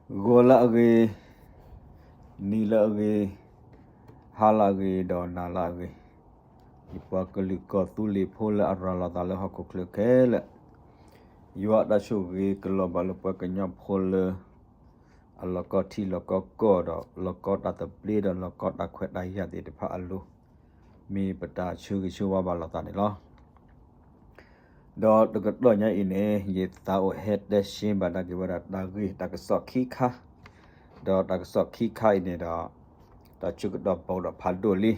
ဂီၤလၢအဂ့ၤ, နံၤလၢအဂ့ၤ, ဟါလၢအဂ့ၤ ဒီးနၤလၢအဂ့ၤ, ယပှၤကလုာ်ကီၢ်သူလ့ၤဖိလၢအရၤလီၤသးလၢဟီၣ်ခိၣ်ချၢခဲလၢာ်, ယွၤအတၢ်ဆိၣ်ဂ့ၤကလီၤဘၣ်လၢပှၤကညီဖိလၢ အလီၤကီထံလီၤကီကီၢ်ဒီး လီၤကီတၢ်သဘျ့ဒီး လီၤကီတၢ်ခွဲးတၢ်ယာ်သ့ၣ်တဖၣ်အလိၤ, မ့ၢ်ပတၢ်ဆၢဂ့ၤဆၢဝါဘၣ်လိာ်သးန့ၣ်လီၤ. ဒီးတကတီၢ်ညါအံၤန့ၣ် ယသးအိၣ်ဟဲတဲရှင်းဘၣ်ဒၣ်က့ၤဝဲဒၣ်တၢ်ဂ့ၢ်တၢ်ကစီၣ်ခံခါ, ဒီးတၢ်ကစီၣ်ခံခါအံၤန့ၣ်ဒီး တၢ်ဆၢကတီၢ်ဘူးဒီးဖးဒိၣ်လံ,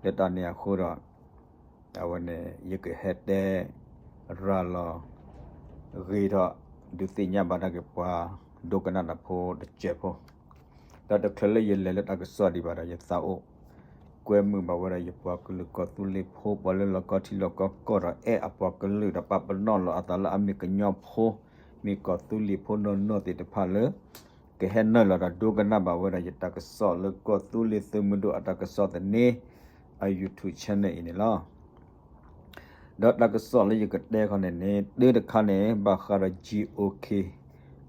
လၢတၢ်န့ၣ်အဃိဒီး အဝဲန့ၣ် ယကဟဲတဲရၤလီၤဂ့ၤထီၣ် ဒုးသ့ၣ်ညါဘၣ်ဒၣ်က့ၤပှၤဒိကနၣ်တၢ်ဖိတစဲးဖိ, ဒီးတချုးလၢယလဲၤလၢတၢ်ကစီၣ်ဒံးဘၣ်ဒီး ယသးအိၣ်ကွဲမုာ်ဘၣ်ဝဲဒၣ်ယပှၤကလုာ်ကီၢ်သူလ့ၤဖိ ပှၤလၢလီၤကီထံလီၤကီကီၢ်ဒီး အဲၣ်အပှၤကလုာ်ဒီးပာ်ပနီၣ်လီၤအသးလၢအမ့ၢ်ကညီဖိ မ့ၢ်ကီၢ်သူလ့ၤဖိနီၢ်နီၢ်သ့ၣ်တဖၣ်လၢ ကဟဲနုာ်လီၤဒီးဒိကနၣ်ဘၣ်ဝဲဒၣ်ယတၢ်ကစီၣ်လၢကီၢ်သူလ့ၤသုးမုၢ်ဒိၣ်အတၢ်ကစီၣ်သန့ အ YouTube channel အံၤန့ၣ်လီၤ. ဒီးတၢ်ကစီၣ်လၢယကတဲခီန့ၣ်န့ၣ် တၢ်တခါန့ၣ် ဘၣ်ဃးဒီး G O K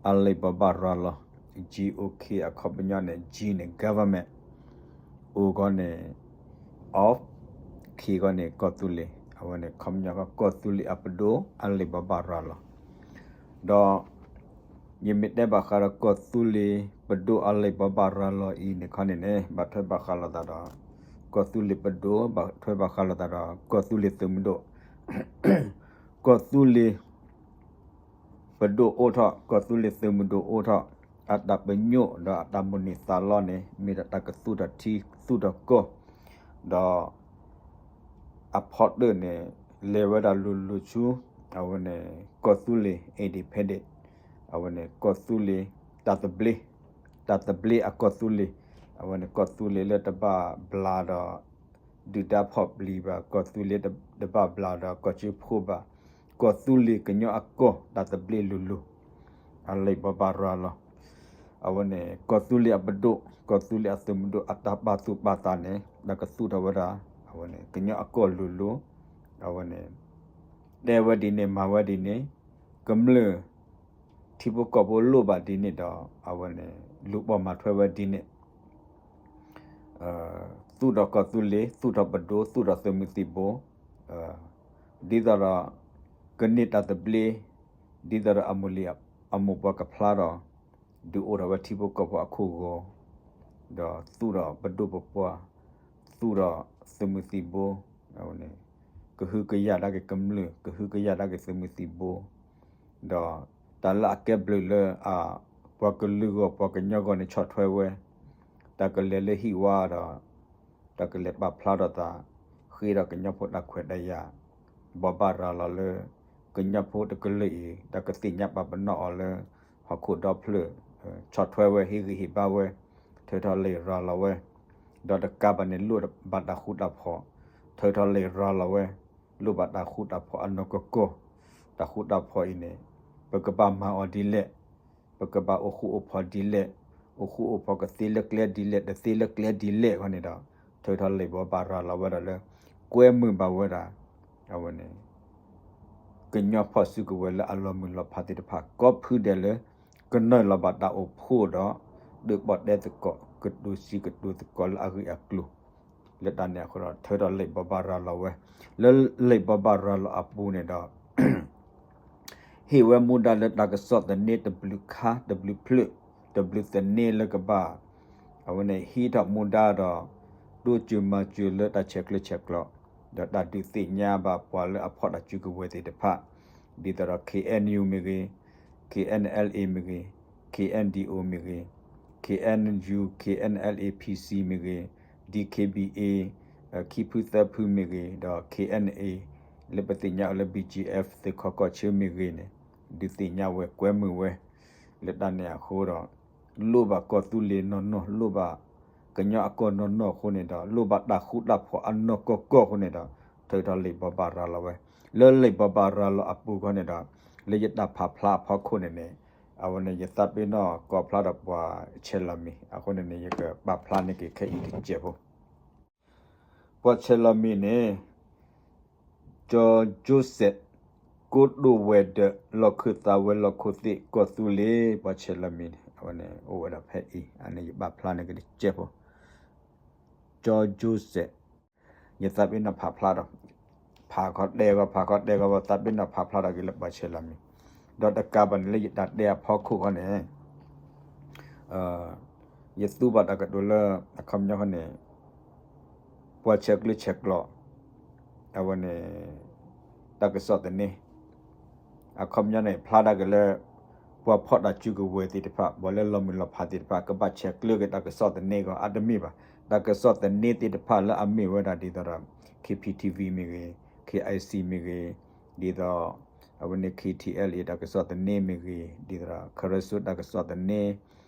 အလံာ်ဘိးဘၣ်ရၤလီၤ, G O K အခီပညီန့ၣ် G န့ၣ် government, O ခီန့ၣ် of, K ခီန့ၣ် ကီၢ်သူလ့ၤ, အဝဲန့ၣ် ခီပညီကီၢ်သူလ့ၤအပဒိၣ်အလံာ်ဘိးဘၣ်ရၤလီၤ. ဒီး ယမ့ၢ်တဲဘၣ်ဃးဒီးကီၢ်သူလ့ၤပဒိၣ်အလံာ်ဘိးဘၣ်ရၤလီၤအံၤန့ၣ်ခီန့ၣ်န့ၣ် ဘၣ်ထွဲဘၣ်ဃးလိာ်သးဒီး ကီၢ်သူလ့ၤပဒိၣ်, ဘၣ်ထွဲဘၣ်ဃးလိာ်သးဒီး ကီၢ်သူလ့ၤသုးမုၢ်ဒိၣ်, ကီၢ်သူလ့ၤပဒိၣ်အိၣ်ထီၣ်, ကီၢ်သူလ့ၤသုးမုၢ်ဒိၣ်အိၣ်ထီၣ်, အတၢ်ပညိၣ်ဒီးအတၢ်မိၣ်န့ၢ်သးလီန့ၣ် မ့ၢ်ဒီးတၢ်ကသူၣ်ထီၣ်ထံသူၣ်ထီၣ်ကီၢ်, ဒီး အဖီတၢၣ်န့ၣ် လဲၤဝဲဒၣ်လိၤလိၤဆူ အဝဲန့ၣ် ကီၢ်သူလ့ၤ independent, အဝဲန့ၣ် ကီၢ်သူလ့ၤ တၢ်သဘျ့, တၢ်သဘျ့အကီၢ်သူလ့ၤ, အဝဲန့ၣ် ကီၢ်သူလ့ၤလၢတဘၣ်ဘျးဒီး ဒုၣ်ဒါဖီၣ်ပျံၤဘၣ်, ကီၢ်သူလ့ၤတဘၣ်ဘျးဒီး ကီၢ်ကၠိဖိဘၣ်, ကီၢ်သူလ့ၤကညီအကီၢ် တၢ်သဘျ့လိၤလိၤ အလံာ်ဘိးဘၣ်ရၤလီၤ. အဝဲန့ၣ် ကီၢ်သူလ့ၤအပဒိၣ်, ကီၢ်သူလ့ၤအသုးမုၢ်ဒိၣ် အတၢ်ပာ်သူၣ်ပာ်သးန့ၣ် တၢ်ကသူၣ်ထီၣ်ဝဲဒၣ် အဝဲန့ၣ် ကညီအကီၢ်လိၤလိၤ, အဝဲန့ၣ် တဲဝဲဒ်န့ၣ် မၤဝဲဒ်န့ၣ်, ကမျၢၢ် ထံဖိကီၢ်ဖိလိၣ်ဘၣ်ဒ်န့ၣ်ဒီး အဝဲန့ၣ် လူၤပိာ်မၤထွဲဝဲဒ်န့ၣ် သူၣ်ထီၣ်ကီၢ်သူလ့ၤ, သူၣ်ထီၣ်ပဒိၣ်, သူၣ်ထီၣ်သုးမုၢ်သံၣ်ဘိ, ဒ်သိးဒီး ကန့ၢ်တၢ်သဘျ့, ဒ်သိးဒီးအမိၢ်လံၤအမိၢ်ပှၢ်ကဖျါဒီး ဒုးအိၣ်ထီၣ်ဝဲထံဖိကီၢ်ဖိအခိၣ်ဂီၤ, ဒီးသူၣ်ထီၣ်ပဒိၣ်ပပှၢ်, သူၣ်ထီၣ်သုးမုၢ်သံၣ်ဘိ, အဝဲန့ၣ် ကဟုကယာ်ဒၣ်က့ၤကမျၢၢ်, ကဟုကယာ်ဒၣ်က့ၤသုးမုၢ်သံၣ်ဘိ, ဒီးတၢ်လၢအကဲဘျုးလၢအ ပှၤကလုာ်ဂီၢ်ပှၤကညီဂီၢ်န့ၣ်ဆီၣ်ထွဲဝဲ, တၢ်ကလဲၤလၢဟံၣ်ဝါဒီး တၢ်ကလဲၤပာ်ဖျါထီၣ်သး ဃ့ဒီးကညီဖိတၢ်ခွဲးတၢ်ယာ်, ဘိးဘၣ်ရၤလီၤလၢ ကညီဖိတကလုာ်အံၤ တၢ်ကသ့ၣ်ညါပာ်ပနီၣ်အီၤလၢ ဟီၣ်ခိၣ်ဒီဖျၢၣ်, ဆီၣ်ထွဲဝဲ ဟ့ၣ်ဂံၢ်ဟ့ၣ်ဘါဝဲ, ထုးထီၣ်လံာ်ရၤလီၤဝဲ, ဒီးတကးဘၣ်န့ၣ် လိၣ်ဘၣ်တၢ်ဃူတၢ်ဖိး, ထုးထီၣ်လံာ်ရၤလီၤဝဲ, လိၣ်ဘၣ်တၢ်ဃူတၢ်ဖိးအနီၢ်ကီၢ်ကီၢ်, တၢ်ဃူတၢ်ဖိးအံၤန့ၣ် ပကဘၣ်မၤအီၤဒ်လဲၣ်, ပကဘၣ်အိၣ်ဃူအိၣ်ဖိးဒ်လဲၣ်, အိၣ်ဃူအိၣ်ဖိးကသ့လၢကျဲဒ်လဲၣ်, တသ့လၢကျဲဒ်လဲၣ်အဂီၢ်န့ၣ်ဒီး ထုးထီၣ်လံာ်ဘိးဘၣ်ရၤလီၤဝဲဒၣ်လၢ ကွဲမုာ်ဘၣ်ဝဲဒၣ် အဝဲန့ၣ် ကညီဖီၣ်စုကဝဲၤလၢအလီၤမုၢ်လီၤဖးသ့ၣ်တဖၣ် ကိးဖုဒဲးလၢ ကနုာ်လီၤဘၣ်တၢ်အိၣ်ဖှိၣ်ဒီး ဒုးပီၣ်တဲသကိး ကတိၤစံးကတိၤသကိးလၢအဂ့ၢ်အကျိၤ လၢတၢ်န့ၣ်အဃိဒီး ထုးထီၣ်လံာ်ဘိးဘၣ်ရၤလီၤဝဲ, လၢလံာ်ဘိးဘၣ်ရၤလီၤအပူၤန့ၣ်ဒီး ဟ့ၣ်ဝဲမူဒါလၢတၢ်ကစီၣ်သန့ တဘျုးခါ တဘျုးဖျၢၣ် တဘျုးသန့လၢကဘၣ် အဝဲန့ၣ်ဟံးထီၣ်မူဒါဒီး တိစၢၤမၤစၢၤလၢတၢ်ဆဲးကျၢဆဲးကျိး ဒီးတၢ်ဒုးသ့ၣ်ညါဘၣ်ပှၤလၢအဖီၣ်တၢ်စုကဝဲၤသ့ၣ်တဖၣ် ဒ်သိးဒီး K N U မ့ၢ်ဂ့ၤ, K N L A မ့ၢ်ဂ့ၤ, K N U, K N L A P C မ့ၢ်ဂ့ၤ, D K B A ခံဖုသၢဖုမ့ၢ်ဂ့ၤ, ဒီး K N A လၢပသ့ၣ်ညါအီၤလၢ B G F သုးခိးကီၢ်ဆၢမ့ၢ်ဂ့ၤန့ၣ် ဒုးသ့ၣ်ညါဝဲကွဲမုာ်ဝဲ လၢတၢ်န့ၣ်အဃိဒီး လိၣ်ဘၣ်ကီၢ်သူလ့ၤနီၢ်နီၢ် လိၣ်ဘၣ်ကညီအကီၢ်နီၢ်နီၢ်အဃိန့ၣ်ဒီး လိၣ်ဘၣ်တၢ်ဃူတၢ်ဖိးအနီၢ်ကီၢ်ကီၢ်အဃိန့ၣ်ဒီး ထုးထီၣ်လံာ်ဘိးဘၣ်ရၤလီၤဝဲ, လၢလံာ်ဘိးဘၣ်ရၤလီၤအပူၤဃီန့ၣ်ဒီး လၢယတၢ်ဖးဖျါအဖီခိၣ်န့ၣ်န့ၣ် အဝဲန့ၣ် ယသးပ့ၤနီၣ်ကိးဖျါဒီးပှၤဆဲးလီၤမံၤ အဃိန့ၣ်န့ၣ် ယကပာ်ဖျါန့ၢ်က့ၤခဲအံၤတစဲးဖိ ပှၤဆဲးလီၤမံၤန့ၣ် ကၠီၤကၠိစဲး ကိးဒိၣ်ဝဲၤဒၢး လီၢ်ခၢၣ်သးဝဲၤလီၢ်ခိၣ်သ့ၣ် ကီၢ်သူလ့ၤ ပှၤဆဲးလီၤမံၤန့ၣ် အဝဲန့ၣ်အိၣ်ဝဲဒၣ်ဖဲအံၤ အန့ၣ်ယဘၣ်ဖျါန့ၣ်ကတကဲဖိ ကၠီကၠိစဲး ယသးပ့ၤနီၣ်ဖးဖျါဒီး ဖးခီတဲဂီၤ ဖးခီတဲဂီၤ သးပ့ၤနီၣ်ဖးဖျါဒီးက့ၤလၢပှၤဆဲးလီၤမံၤ ဒီးတကးဘၣ်န့ၣ်လၢယတၢ်တဲအဖီခိၣ်ခီန့ၣ် ယသူဘၣ်တၢ်ကတိၤလၢ အခီပညီခီန့ၣ် ပှၤဆဲးကျၢဆဲးကျိး အဝဲန့ၣ် တၢ်ကစီၣ်သန့ အခီပညီန့ၣ် ဖျါဒၣ်က့ၤလၢ ပှၤဖီၣ်တၢ်စုကဝဲၤသ့ၣ်တဖၣ် ပှၤလၢလီၤမုၢ်လီၤဖးသ့ၣ်တဖၣ် ကဘၣ်ဆဲးကျၢက့ၤတၢ်ကစီၣ်သန့အဂီၢ် အတမ့ၢ်ဘၣ်. တၢ်ကစီၣ်သန့သ့ၣ်တဖၣ်လၢအမ့ၢ်ဝဲဒၣ်ဒ်သိးဒီး K P T V မ့ၢ်ဂ့ၤ, K I C မ့ၢ်ဂ့ၤ, ဒ်သိး အဝဲန့ၣ် K T L A တၢ်ကစီၣ်သန့မ့ၢ်ဂ့ၤ, ဒ်သိးဒီး ခရၢစိတၢ်ကစီၣ်သန့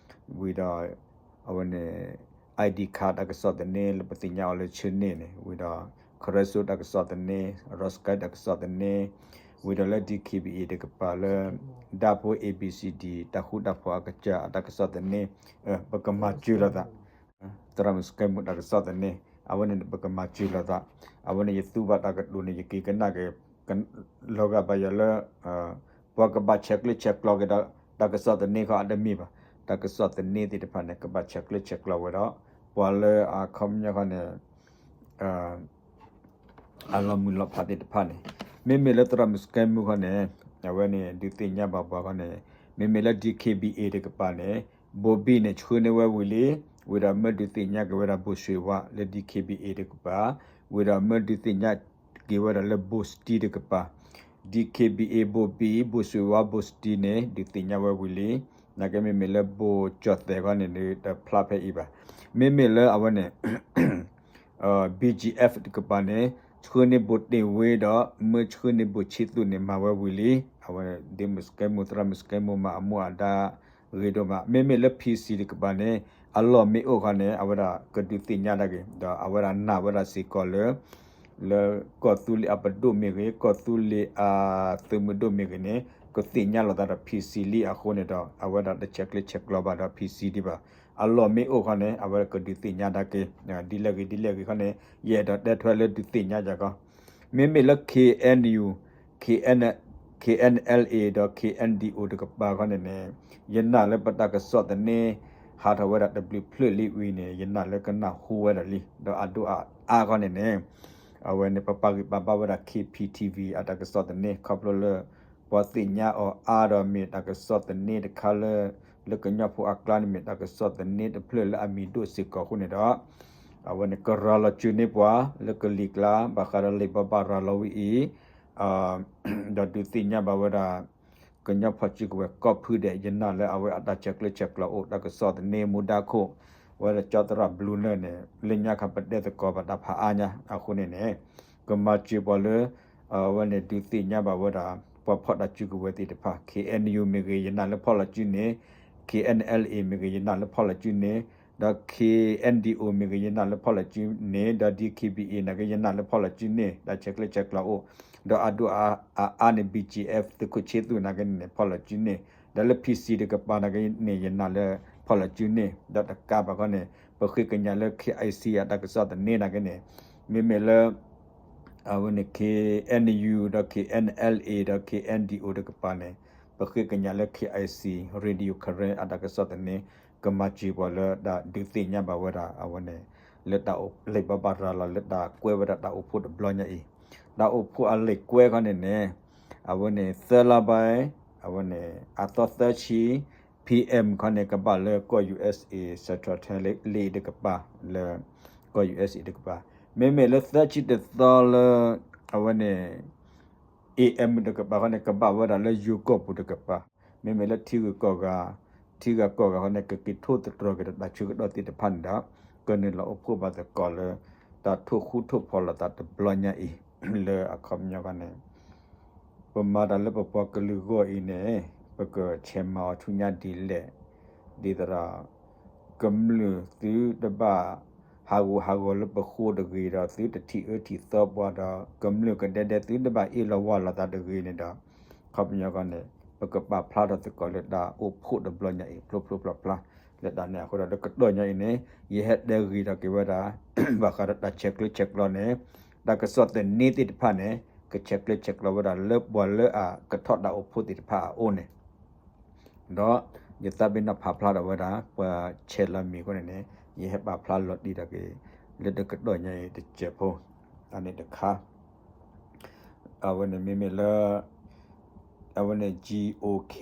ဝံၤဒီး အဝဲန့ၣ် I D ခးတၢ်ကစီၣ်သန့ လၢပသ့ၣ်ညါအီၤလၢဆၢန့ၣ်န့ၣ် ဝံၤဒီး ခရၢစိတၢ်ကစီၣ်သန့, ရီစကဲတၢ်ကစီၣ်သန့, ဝံၤဒီးလၢ D K B A တကပၤလၢ ဒၣ်ဖိ A B C D တၢ်ဃူတၢ်ဖိးအကစၢ်အတၢ်ကစီၣ်သန့, ပကမၤစၢၤလိာ်သး သရၣ်မုၣ်စကဲမူတၢ်ကစီၣ်သန့, အဝဲန့ၣ်ပကမၤစၢၤလိာ်သး, အဝဲန့ၣ်ယသူဘၣ်တၢ်ကတိၤန့ၣ် ယက့ၤကနၣ်က့ၤ လီၤဂာ်ဘၣ်ယၤလၢ ပှၤကဘၣ်ဆဲးကျၢဆဲးကျိးက့ၤဒီး တၢ်ကစီၣ်သန့ခီအတမ့ၢ်ဘၣ်. တၢ်ကစီၣ်သန့သ့ၣ်တဖၣ်န့ၣ် ကဘၣ်ဆဲးကျၢဆဲးကျိးဝဲဒီး ပှၤလၢအခီပညီခီန့ၣ် အလီၤမုၢ်လီၤဖးသ့ၣ်တဖၣ်န့ၣ် မ့မ့ၢ်လၢသရၣ်မုၣ်စကဲမူခီန့ၣ် အဝဲန့ၣ်ဒုးသ့ၣ်ညါဘၣ်ပှၤခီန့ၣ် မ့မ့ၢ်လၢ D K B A တကပၤန့ၣ် ဘိၣ်ဘံၣ်န့ၣ် ဆှၢန့ၢ်ဝဲဝံၤလံ, ဝံၤဒီးမၢဒုးသ့ၣ်ညါက့ၤဝဲဒၣ်ဘိၣ်ဆွ့ၤဝါလၢ D K B A တကပၤ, ဝံၤဒီးမၢဒုးသ့ၣ်ညါက့ၤဝဲဒၣ်လၢဘိၣ်စတံတကပၤ, D K B A ဘိၣ်ဘံၣ် ဘိၣ်ဆွ့ၤဝါ ဘိၣ်စတံန့ၣ် ဒုးသ့ၣ်ညါဝဲဝံၤလံ, နာ်က့မ့မ့ၢ်လၢဘိၣ်ကၠီၣ်သဲးခီန့ၣ် တဖျါဖဲအံၤဘၣ်. မ့မ့ၢ်လၢအဝဲန့ၣ် BGF တကပၤန့ၣ် ဆှၢန့ၢ်ဘိၣ်တ့ၢ်ဝ့ဒီး မၢဆှၢန့ၢ်ဘိၣ်ဆံသူးန့ၣ် မၤဝဲဝံၤလံ. အဝဲဒ်မုၣ်စကဲမူ သရၣ်မုၣ်စကဲမူ မၤအမူအဒါဂ့ၤဒိၣ်မး. မ့မ့ၢ်လၢ P C တကပၤန့ၣ် အလီၢ်မ့ၢ်အိၣ်ခီန့ၣ် အဝဲဒၣ်ကဒုးသ့ၣ်ညါဒၣ်က့ၤ ဒီးအဝဲဒၣ်နာ်ဝဲဒၣ်စ့ၢ်ကီးလၢ လၢကီၢ်သူလ့ၤအပဒိၣ်မ့ၢ်ဂ့ၤ, ကီၢ်သူလ့ၤအသုးမုၢ်ဒိၣ်မ့ၢ်ဂ့ၤန့ၣ် ကသ့ၣ်ညါလိာ်သးဒီး P C လံအဃိန့ၣ်ဒီး အဝဲဒၣ်တဆဲးကျၢဆဲးကျိးဘၣ်ဒီး P C ဒံးဘၣ်. အလီၢ်မ့ၢ်အိၣ်ခီန့ၣ် အဝဲကဒုးသ့ၣ်ညါဒၣ်က့ၤ ဒ်လဲၣ်ဂ့ၤဒ်လဲၣ်ဂ့ၤခီန့ၣ် ယအဲၣ်ဒိးတဲထွဲလၢဒုးသ့ၣ်ညါယၤကီး. မ့မ့ၢ်လၢ K N U, K N, K N L A ဒီး K N D O တကပၤခီန့ၣ်န့ၣ် ယနာ်လၢပတၢ်ကစီၣ်သန့ ဟးထီၣ်ဝဲဒၣ်တဘျုးဖျၢၣ်လံဝံၤန့ၣ် ယနာ်လၢကနၢ်ဟူဝဲဒၣ်လံ ဒီးအဒိၣ်အအါခီန့ၣ်န့ၣ် အဝဲန့ၣ် ပပာ်ဂံၢ်ပာ်ဘါဝဲဒၣ် K P T V အတၢ်ကစီၣ်သန့ ခီဖျိလၢ ပှၤသ့ၣ်ညါအီၤအါဒီးမ့ၢ်တၢ်ကစီၣ်သန့တခါလၢ လၢကညီဖိအကျါန့ၣ်မ့ၢ်တၢ်ကစီၣ်သန့တဖျၢၣ်လၢအမံၤဒိၣ်စ့ၢ်ကီးအဃိန့ၣ်ဒီး အဝဲန့ၣ်ကရၤလီၤစုန့ၢ်ပှၤလၢကလံၤကျါ ဘၣ်ဃးဒီးလံာ်ဘိးဘၣ်ရၤလီၤဝဲအံၤ ဒီးဒုးသ့ၣ်ညါဘၣ်ဝဲဒၣ် ကညီဖီၣ်စုကဝဲၤကိးဖုဒဲး ယနာ်လၢအဝဲအတၢ်ဆဲးကျၢဆဲးကျိးအိၣ် တၢ်ကစီၣ်သန့မူဒါခိၣ် ဝဲဒၣ်ကၠီသရၣ်ဘျူးလၢန့ၣ် လၢညါခါပတဲသကိးဘၣ်တၢ်ဖးအါညါအဃိန့ၣ်န့ၣ် ကမၤစၢၤပှၤလၢ အဝဲန့ၣ်ဒုးသ့ၣ်ညါဘၣ်ဝဲဒၣ် ပှၤဖီၣ်တၢ်စုကဝဲၤသ့ၣ်တဖၣ် K N U မ့ၢ်ဂ့ၤ ယနာ်လၢဖီၣ်လီၤစုန့ၣ် K N L A မ့ၢ်ဂ့ၤ ယနာ်လၢဖီၣ်လီၤစုန့ၣ် ဒီး K N D O မ့ၢ်ဂ့ၤ ယနာ်လၢဖီၣ်လီၤစုန့ၣ် ဒီး D K B A နာ်က့ ယနာ်လၢဖီၣ်လီၤစုန့ၣ် တၢ်ဆဲးကျၢဆဲးကျိးအိၣ် ဒီးအဒိၣ်အအါန့ၣ် B G F သုးခိၣ်ဆ့သူၣ်နာ်က့န့ၣ် ဖီၣ်လီၤစုန့ၣ် ဒီးလၢ P C တကပၤနာ်က့န့ၣ် ယနာ်လၢဖီၣ်လီၤစုန့ၣ် ဒီးတကးဘၣ်ခီန့ၣ် ပဃ့ကညးလၢ K I C အတၢ်ကစီၣ်သန့နာ်က့န့ၣ် မ့မ့ၢ်လၢ အဝဲန့ၣ် K N U ဒီး K N L A ဒီး K N D O တကပၤန့ၣ် ပဃ့ကညးလၢ K I C Radio Karen အတၢ်ကစီၣ်သန့ ကမၤစၢၤပှၤလၢတၢ်ဒုးသ့ၣ်ညါဘၣ်ဝဲဒၣ် အဝဲန့ၣ် လၢတၢ်အိၣ်လံာ်ဘိးဘၣ်ရၤလီၤလၢတၢ်ကွဲးဝဲဒၣ်တၢ်အိၣ်ဖှိၣ်တဘျီညါအံၤ တၢ်အိၣ်ဖှိၣ်အလံာ်ကွဲးခီန့ၣ်န့ၣ် အဝဲန့ၣ် သၢလါဘၣ် အဝဲန့ၣ် အသီသၢဆံ P M ခီန့ၣ် ကဘၣ်လၢကီၢ် U S A Central Time လံတကပၤ လၢကီၢ် U S A တကပၤ မ့မ့ၢ်လၢသၢဆံတသီလၢ အဝဲန့ၣ် A M တကပၤခီန့ၣ် ကဘၣ်ဝဲဒၣ်လၢယိၤကီၢ်ပူၤတကပၤ မ့မ့ၢ်လၢထံဂုၤကီၢ်ဂၤ ထံဂၤကီၢ်ဂၤခီန့ၣ် ကက့ၤထိၣ်သတြီၤက့ၤဒီးတၢ်ဆၢကတီၢ်သ့ၣ်တဖၣ်န့ၣ်ဒီး ကနုာ်လီၤအိၣ်ဖှိၣ်ဘၣ်သကိးလၢ တၢ်ထိၣ်ဃူထိၣ်ဖိးလိာ်သးတဘျီညါအံၤ လၢအခီပညီခီန့ၣ် ပမၤတၢ်လၢပပှၤကလုာ်ဂီၢ်အံၤန့ၣ် ပကဆဲးမၤအီၤဆူညါဒ်လဲၣ် ဒ်သိးဒီး ကမျၢၢ်သုတဘၣ်ဟးဂူာ်ဟးဂီၤလၢပဃိတဂ့ၤဒီး သုတထံၣ်အၢထံၣ်သီပှၤဒီး ကမျၢၢ်ကဒဲဒဲသုတဘၣ်အ့ၣ်လိာ်ဝါလိာ်သးတဂ့ၤန့ၣ်ဒီး အခီပညီခီန့ၣ် ပကပာ်ဖျါထီၣ်သကိးလၢတၢ်အိၣ်ဖှိၣ်တဘျီညါအံၤ ဖျိဖျိဖျါဖျါ လၢတၢ်န့ၣ်အဃိဒီး လၢကတီၢ်ညါအံၤန့ၣ် ယဟဲတဲဂ့ၤထီၣ်က့ၤဝဲဒၣ် ဘၣ်ဃးဒီးတၢ်ဆဲးကျၢဆဲးကျိးန့ၣ် တၢ်ကစီၣ်သန့သ့ၣ်တဖၣ်န့ၣ် ကဆဲးကျၢဆဲးကျိးဝဲဒၣ်လၢပှၤလၢအကထီၣ်တၢ်အိၣ်ဖှိၣ်သ့ၣ်တဖၣ်အအိၣ်န့ၣ် ဒီး ယသးပ့ၤနီၣ်ဖးဖျါထီၣ်ဝဲဒၣ် ပှၤဆဲးလီၤမံၤအဃိန့ၣ်န့ၣ် ယဟဲပာ်ဖျါလီၤတံၢ်ဒီးက့ၤ လၢတကတီၢ်ညါအံၤတစဲးဖိ အန့ၣ်တခါ အဝဲန့ၣ်မ့မ့ၢ်လၢ အဝဲန့ၣ် G O K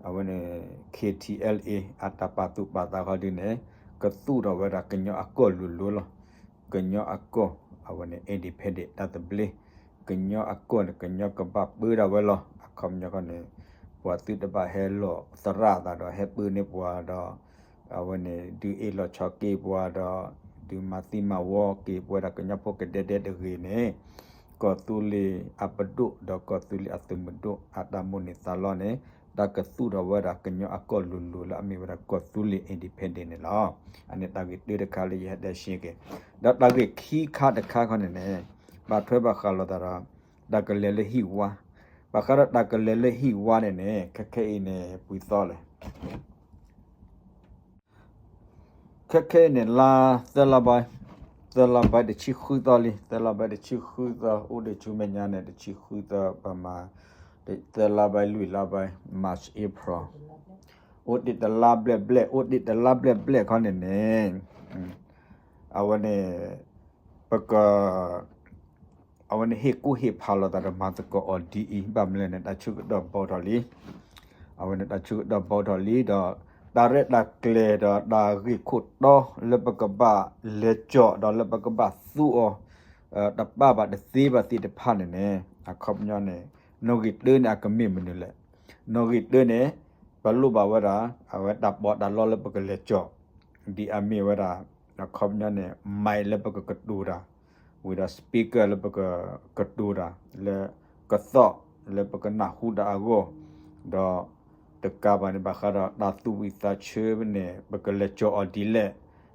အဝဲန့ၣ် K T L A အတၢ်ပာ်သူၣ်ပာ်သးခီဒုန့ၣ် ကသူၣ်ထီၣ်ဝဲဒၣ်ကညီအကီၢ်လိၤလိၤလီၤ. ကညီအကီၢ် အဝဲန့ၣ် independent တၢ်သဘျ့ ကညီအကီၢ်န့ၣ် ကညီကဘၣ်ပၢဒၣ်ဝဲလီၤ. အခီပညီခီန့ၣ် ပှၤသုတဘၣ်ဟဲလီၤသရၣ်အသးဒီး ဟဲပၢန့ၢ်ပှၤဒီး အဝဲန့ၣ် ဒုးအ့ၣ်လိာ်ဆိးက့ပှၤဒီး ဒုးမၤသံမၤဝီက့ၤပဝဲဒၣ်ကညီဖိကဒဲဒဲတဂ့ၤန့ၣ် ကီၢ်သူလ့ၤအပဒိၣ်ဒီးကီၢ်သူလ့ၤအသုးမုၢ်ဒိၣ်အတၢ်မိၣ်န့ၢ်သးလီန့ၣ် တၢ်ကသူၣ်ထီၣ်ဝဲဒၣ်ကညီအကီၢ်လိၤလိၤလၢအမ့ၢ်ဝဲဒၣ်ကီၢ်သူလ့ၤ independent န့ၣ်လီၤ. အန့ၣ်တၢ်ဂ့ၢ်တၢတခါလၢယဟဲတဲရှင်းက့ၤ ဒီးတၢ်ဂ့ၢ်ခံခါတခါခီန့ၣ်န့ၣ် ဘၣ်ထွဲဘၣ်ဃးလိာ်သးဒီး တၢ်ကလဲၤလၢဟံၣ်ဝါ ဘၣ်ဃးဒီးတၢ်ကလဲၤလၢဟံၣ်ဝါန့ၣ်န့ၣ် ခဲခဲအံၤန့ၣ် ပှဲၤသီလဲၣ် ခဲခဲအံၤန့ၣ် လါ သၢလါဘဲ သၢလါဘဲတဆံဃုသီလံ သၢလါဘဲတဆံဃုသီ အိၣ်ဒံးဆူမဲာ်ညါန့ၣ် တဆံဃုသီ ပမၤ သၢလါဘဲ လွံၢ်လါဘဲ March April အိၣ်ဒံးတလါဘျဲၣ်ဘျဲၣ် အိၣ်ဒံးတလါဘျဲၣ်ဘျဲၣ်ခီန့ၣ်န့ၣ် အဝဲန့ၣ် ပက အဝဲန့ၣ်ဟ့ၣ်ကူၣ်ဟ့ၣ်ဖးလိာ်သးဒီးမၤသကိးအီၤဒ်အံၤ ဘၣ်မနုၤလဲၣ်န့ၣ် တၢ်ဆၢကတီၢ်ဘီထီၣ်လံ အဝဲန့ၣ်တၢ်ဆၢကတီၢ်ဘီထီၣ်လံဒီး တၢ်ရဲၣ်တၢ်ကျဲၤဒီးတၢ်ဂ့ၢ်ခိၣ်တီလၢပကဘၣ်လဲၤကၠီၣ်ဒီးလၢပကဘၣ်သူအီၤ တပာ်ဘၣ်တသ့ဘၣ်သ့ၣ်တဖၣ်န့ၣ်န့ၣ် အခီပညီန့ၣ် နီၣ်ဂံၢ်တၢန့ၣ် အကမ့ၢ်မနုၤလဲၣ် နီၣ်ဂံၢ်တၢန့ၣ် ပလိၣ်ဘၣ်ဝဲဒၣ် အဝဲတၢ်ပီးတၢ်လီလၢပကလဲၤကၠီၣ် ဒ်အမ့ၢ်ဝဲဒၣ် အခီပညီန့ၣ် mic လၢပကကတိၤတၢ် ဝံၤဒီး speaker လၢပကကတိၤတၢ် လၢကသီၣ်လၢပကနၢ်ဟူတၢ်အဂီၢ် ဒီးတကးဘၣ်န့ၣ် ဘၣ်ဃးဒီးတၢ်သူၣ်ဝံၣ်သးဆၢန့ၣ် ပကလဲၤကၠီၣ်အီၤဒ်လဲၣ်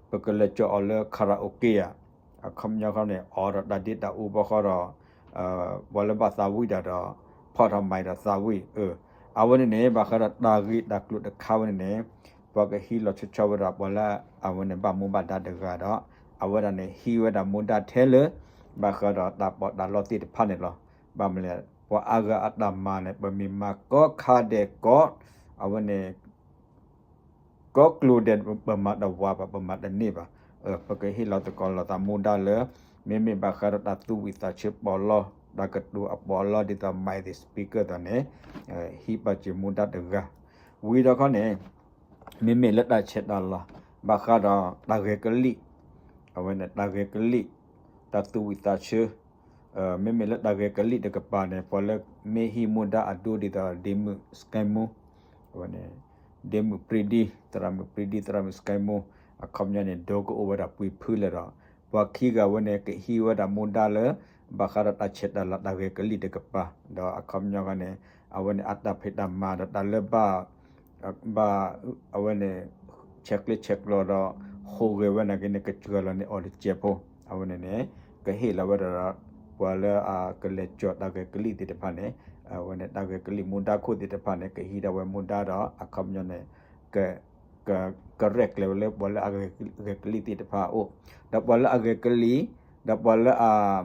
ပကလဲၤကၠီၣ်အီၤလၢ karaoke ဧါ အခီပညီခီန့ၣ် အိးထီၣ်တၢ်ဒ့တၢ်အူဘီဃီဒီး ပှၤလၢဘၣ်သးဝံၣ်တၢ်ဒီး ဖီၣ်ထီၣ် mic ဒီးသးဝံၣ် အဝဲန့ၣ်န့ၣ် ဘၣ်ဃးဒီးတၢ်ဂ့ၢ်တၢ်ကျိၤတခါဝဲန့ၣ်န့ၣ် ပှၤကဟံးလီၤဆီဆီဝဲဒၣ် ပှၤလၢအဝဲန့ၣ်ဘၣ်မူဘၣ်ဒါတဂၤဒီး အဝဲဒၣ်န့ၣ် ဟံးဝဲဒၣ်မူဒါထဲလၢ ဘၣ်ဃးဒီးတၢ်ပီးတၢ်လီသ့ၣ်တဖၣ်န့ၣ်လီၤ. ဘၣ်မနုၤလဲၣ် ပှၤအါဂၤအတၢ်မၤန့ၣ် ပမ့ၢ်မၤကီခါဒဲးကီး အဝဲန့ၣ် ကီကျိၤဒဲး ပမၤတဝးဘၣ် ပမၤတန့ၢ်ဘၣ်. ပကဟ့ၣ်လီၤသကိးလိာ်သးမူဒါလၢ မ့မ့ၢ်ဘၣ်ဃးဒီးတၢ်သူၣ်ဝံၣ်သးဆၢပီးလီ တၢ်ကတိၤအပီးလီဒ်သိး mic သ့ၣ် speaker သ့ၣ်န့ၣ် ဟံးပာ်စၢၤမူဒါတဂၤ ဝံၤဒီးခီန့ၣ် မ့မ့ၢ်လၢတၢ်ဆဲးတၢ်လၤ ဘၣ်ဃးဒီးတၢ်ဂဲၤကလံၣ် အဝဲန့ၣ် တၢ်ဂဲၤကလံၣ် တၢ်သူၣ်ဝံၣ်သးဆၢ မ့မ့ၢ်လၢတၢ်ဂဲၤကလံၣ်တကပၤန့ၣ် ပှၤလၢမ့ၢ်ဟံးမူဒါအဒိဒ်သိး ဒ့မုၣ် စကဲမူ အဝဲန့ၣ် ဒ့မုၣ်ပြံဒံ သရၣ်မုၣ်ပြံဒံ သရၣ်မုၣ်စကဲမူ အခီပညီန့ၣ် ဒိကအိၣ်ဝဲဒၣ်ပှဲၤဖုလဲၣ်ဒီး ပှၤခံဂၤဝဲန့ၣ် ကဟံးဝဲဒၣ်မူဒါလၢ ဘၣ်ဃးဒီးတၢ်ဆဲးတၢ်လၤတၢ်ဂဲၤကလံၣ်တကပၤ ဒီးအခီပညီန့ၣ် အဝဲန့ၣ်အတၢ်ဖံးတၢ်မၤဒီးတၢ်လၢဘၣ် ဘၣ် အဝဲန့ၣ် ဆဲးကျၢဆဲးကျိးဒီး ဟူးဂဲၤဝဲနာ်က့န့ၣ် ကစှၤလီၤန့ၢ်အီၤတစဲးဖိ အဝဲန့ၣ်န့ၣ် ကဟ့ၣ်လီၤဝဲဒၣ်ဒီး ပှၤလၢအကလဲၤကၠီၣ်တၢ်ဂဲၤကလံၣ်သ့ၣ်တဖၣ်န့ၣ် အဝဲန့ၣ် တၢ်ဂဲၤကလံၣ်မူဒါခိၣ်သ့ၣ်တဖၣ်န့ၣ် ကဟံးဒၣ်ဝဲမူဒါဒီး အခီပညီန့ၣ် က ကရဲၣ်ကျဲၤဝဲလၢပှၤလၢအဂဲၤကလံၣ်သ့ၣ်တဖၣ်အအိၣ် ဒီးပှၤလၢအဂဲၤကလံၣ် ဒီးပှၤလၢအ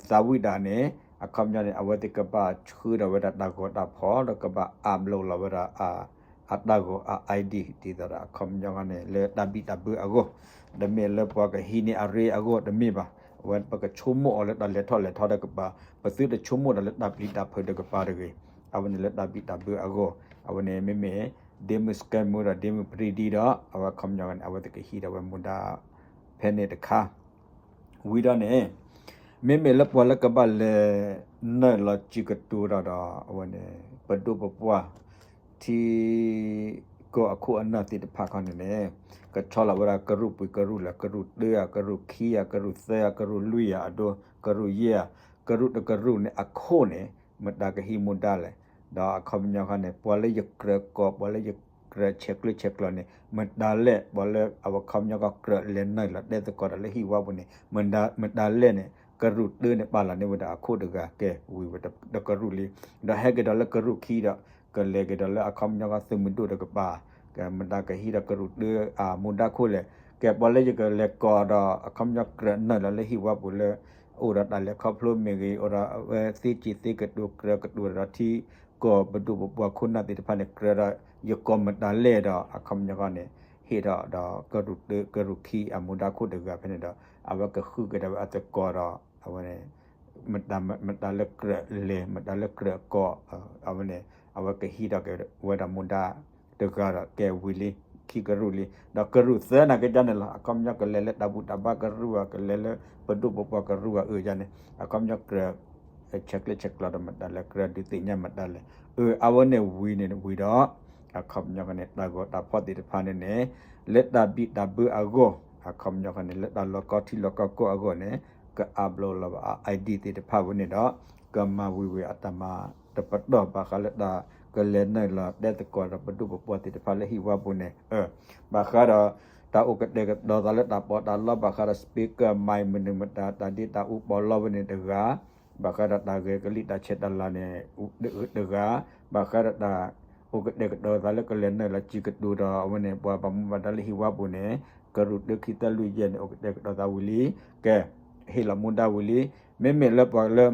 သးဝံၣ်တၢ်န့ၣ် အခီပညီန့ၣ် အဝဲသ့ၣ်ကဘၣ်ဆှၢထီၣ်ဝဲဒၣ်တၢ်ဂီၤတၢ်ဖီၣ် ဒီးကဘၣ် upload လီၤဝဲဒၣ် အတၢ်ဂီၤ အ ID ဒ်သိးဒီးအခီပညီန့ၣ် လၢတၢ်ဘံၣ်တၢ်ဘၢအဂီၢ် တမ့ၢ်လၢပှၤကဟံးန့ၢ်အရ့အဂီၢ်တမ့ၢ်ဘၣ်. အဝဲပကဆိကမိၣ်အီၤလၢတၢ်လဲၤထီၣ်လဲၤထီတကပၤ ပသုတဆိကမိၣ်တၢ်လၢတၢ်ပျံၤတၢ်ဖုးတကပၤတဂ့ၤ. အဝဲန့ၣ်လၢတၢ်ဘံၣ်တၢ်ဘၢအဂီၢ် အဝဲန့ၣ်မ့မ့ၢ် ဒ့မုၣ်စကဲမူဒီး ဒ့မုၣ်ပြံဒံဒီး အဝဲအခီပညီန့ၣ် အဝဲသ့ၣ်ကဟံးဒၣ်ဝဲမူဒါ ဖဲန့ၣ်တခါ ဝံၤဒီးန့ၣ် မ့မ့ၢ်လၢပှၤလၢကဘၣ်လဲၤနုာ်လီၤစံးကတိၤတၢ်ဒီး အဝဲန့ၣ် ပဒိၣ်ပပှၢ် ထံကီၢ်အခိၣ်အနၢ်သ့ၣ်တဖၣ်ခီန့ၣ်န့ၣ် ကဆီလီၤဝဲဒၣ်ကရူၢ်ပှဲၤကရူၢ်လၢ ကရူၢ်တၢဧါ ကရူၢ်ခံဧါ ကရူၢ်သၢဧါ ကရူၢ်လွံၢ်ဧါ အဒိ ကရူၢ်ယဲၢ်ဧါ ကရူၢ်တကရူၢ်န့ၣ်အခိၣ်န့ၣ် မတၤကဟံးမူဒါလဲၣ်. ဒီးအခီပညီခီန့ၣ် ပှၤလၢယကြၢးကီၢ် ပှၤလၢယကြၢးဆဲးကျၢဆဲးကျိးန့ၣ် မတၤလဲၣ် ပှၤလၢအဝဲခီပညီကီၢ်ကြၢးလဲၤနုာ်လီၤတဲသကိးတၢ်လၢဟံၣ်ဝါပူၤန့ၣ် မတၤလဲၣ်န့ၣ် ကရူၢ်တၢန့ၣ် ပာ်လီၤန့ၢ်ဝဲဒၣ်အခိၣ်တဂၤ ကဲဝံၤဝဲတကရူၢ်လံ. ဒီးဟဲက့ၤဒီးလၢကရူၢ်ခံဒီး ကလဲၤက့ၤဒီးလၢအခီပညီကီၢ်သုးမုၢ်ဒိၣ်တကပၤ ကဲမတၤကဟံးဒီးကရူၢ်တၢအမူဒါခိၣ်လဲၣ်. ကဲပှၤလၢယကလဲၤကီၢ်ဒီး အခီပညီကြၢးနုာ်လီၤလၢဟံၣ်ဝါပူၤလၢ အိၣ်ဒီးတၢ်လဲၤခီဖျိမ့ၢ်ဂ့ၤ အိၣ်ဒီးအဝဲသ့စံးသ့ကတိၤကြၢးကတိၤဒီးထံကီၢ်ပဒိၣ်ပပှၢ်ခိၣ်နၢ်သ့ၣ်တဖၣ်န့ၣ် ကြၢးဒီးယကိးမတၤလဲၣ်ဒီး အခီပညီခီန့ၣ် ဟ့ၣ်ထီၣ်ဒီးကရူၢ်တၢ ကရူၢ်ခံအမူဒါခိၣ်တဂၤဖဲန့ၣ်ဒီး အဝဲကဃုက့ၤဒီးဝဲအသကိးဒီး အဝဲန့ၣ် မတၤလၢကြၢးလဲၤ မတၤလၢကြၢးကိး အဝဲန့ၣ် အဝဲကဟံးထီၣ်က့ၤဝဲဒၣ်မူဒါတဂၤဒီးကဲဝံၤလံ ခံကရူၢ်လံ ဒီးကရူၢ်သၢနာ်က့န့ၣ်လီၤ အခီပညီကလဲၤလၢတၢ်ဘူၣ်တၢ်ဘါကရူၢ်ဧါ ကလဲၤလၢပဒိၣ်ပပှၢ်ကရူၢ်ဧါ အၢ ယၤန့ၣ် အခီပညီကြၢး ဆဲးကျၢဆဲးကျိးဒီးမတၤလဲၣ် ကြၢးဒုးသ့ၣ်ညါမတၤလဲၣ် အၢ အဝဲန့ၣ်ဝံၤန့ၣ်ဝံၤဒီး အခီပညီကန့ၣ် တၢ်ဂီၤတၢ်ဖီၣ်သ့ၣ်တဖၣ်န့ၣ်န့ၣ် လၢတၢ်ဘံၣ်တၢ်ဘၢအဂီၢ် အခီပညီကန့ၣ် လၢတၢ်လီၤကီထံလီၤကီကီၢ်အဂီၢ်န့ၣ် က upload လီၤဘၣ်အ ID သ့ၣ်တဖၣ်ဝဲန့ၣ်ဒီး ကမၤဝံၤဝံၤအတၢ်မၤတပတီၢ်ဘၣ်ဃးလၢတၢ်ကလဲၤနုာ်လီၤတဲသကိးဒီးပဒိၣ်ပပှၢ်သ့ၣ်တဖၣ်လၢဟံၣ်ဝါပူၤန့ၣ် အၢ ဘၣ်ဃးဒီး တၢ်အိၣ်ကတဲာ်ကတီၤသးလၢတၢ်ပီးတၢ်လီဘၣ်ဃးဒီး speaker mic မနုၤမတၤ တၢ်ဒ့တၢ်အူပီးလီဝဲန့ၣ်တဂၤ ဘၣ်ဃးဒီးတၢ်ဂဲၤကလံၣ်တၢ်ဆဲးတၢ်လၤန့ၣ် တဂၤ ဘၣ်ဃးဒီးတၢ် အိၣ်ကတဲာ်ကတီၤသးလၢကလဲၤနုာ်လီၤစံးကတိၤဒီးအဝဲန့ၣ် ပှၤဘၣ်မူဘၣ်ဒါလၢဟံၣ်ဝါပူၤန့ၣ် ကရူၢ်တၢ ခံ သၢ လွံၢ် ယဲၢ်န့ၣ် အိၣ်ကတဲာ်ကတီၤသးဝံၤလံ ကဲ ဟ့ၣ်လီၤမူဒါဝံၤလံ မ့မ့ၢ်လၢပှၤလၢ